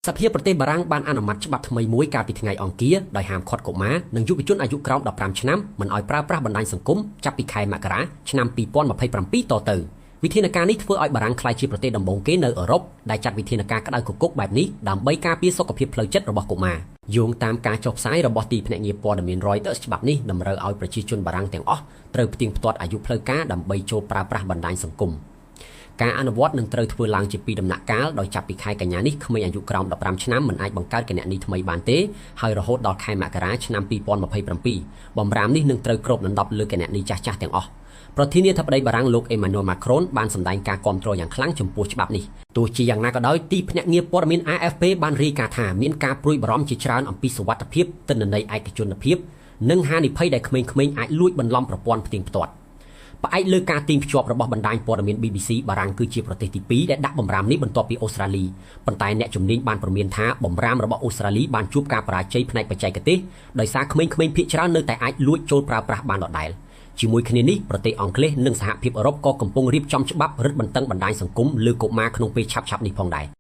សភាប្រទេសបារាំងបានអនុម័តច្បាប់ថ្មីមួយកាលពីថ្ងៃអង្គារដោយហាមឃាត់កុមារនិងយុវជនអាយុក្រោម15ឆ្នាំមិនឲ្យប្រើប្រាស់បណ្ដាញសង្គមចាប់ពីខែមករាឆ្នាំ2027តទៅវិធានការនេះធ្វើឲ្យបារាំងក្លាយជាប្រទេសដំបូងគេនៅអឺរ៉ុបដែលចាត់វិធានការក្តៅគគុកបែបនេះដើម្បីការពារសុខភាពផ្លូវចិត្តរបស់កុមារយោងតាមការចុះផ្សាយរបស់ទីភ្នាក់ងារព័ត៌មាន Reuters ច្បាប់នេះតម្រូវឲ្យប្រជាជនបារាំងទាំងអស់ត្រូវផ្ទៀងផ្ទាត់អាយុផ្លូវការដើម្បីចូលប្រើប្រាស់បណ្ដាញសង្គមការអនុវត្តនឹងត្រូវធ្វើឡើងជាពីរដំណាក់កាលដោយចាប់ពីខែកញ្ញានេះក្មេងអាយុក្រោម15ឆ្នាំមិនអាចបង្កើតគណនីថ្មីបានទេហើយរហូតដល់ខែមករាឆ្នាំ2027បំរាមនេះនឹងត្រូវគ្របដណ្ដប់លើគណនីចាស់ៗទាំងអស់ប្រធានាធិបតីបារាំងលោកអេម៉ានូលម៉ាក្រូនបានសម្ដែងការគាំទ្រយ៉ាងខ្លាំងចំពោះច្បាប់នេះទោះជាយ៉ាងណាក៏ដោយទីភ្នាក់ងារព័ត៌មាន AFP បានរាយការណ៍ថាមានការព្រួយបារម្ភជាច្រើនអំពីសុវត្ថិភាពទិន្នន័យឯកជនភាពនិងហានិភ័យដែលក្មេងៗអាចលួចបន្លំប្រព័ន្ធផ្ទៀងផ្ទាត់ផ្អែកលើការទាញភ្ជាប់របស់បណ្ដាញព័ត៌មាន BBC បារាំងគឺជាប្រទេសទី2ដែលដាក់បំរាមនេះបន្ទាប់ពីអូស្ត្រាលីប៉ុន្តែអ្នកជំនាញបានព្រមានថាបំរាមរបស់អូស្ត្រាលីបានជួបការបរាជ័យផ្នែកបច្ចេកទេសដោយសារក្មេងៗភាគច្រើននៅតែអាចលួចចូលប្រើប្រាស់បានដដែលជាមួយគ្នានេះប្រទេសអង់គ្លេសនិងសហភាពអឺរ៉ុបក៏កំពុងរៀបចំច្បាប់រឹតបន្តឹងបណ្ដាញសង្គមលើកុមារក្នុងពេលឆាប់ៗនេះផងដែរ។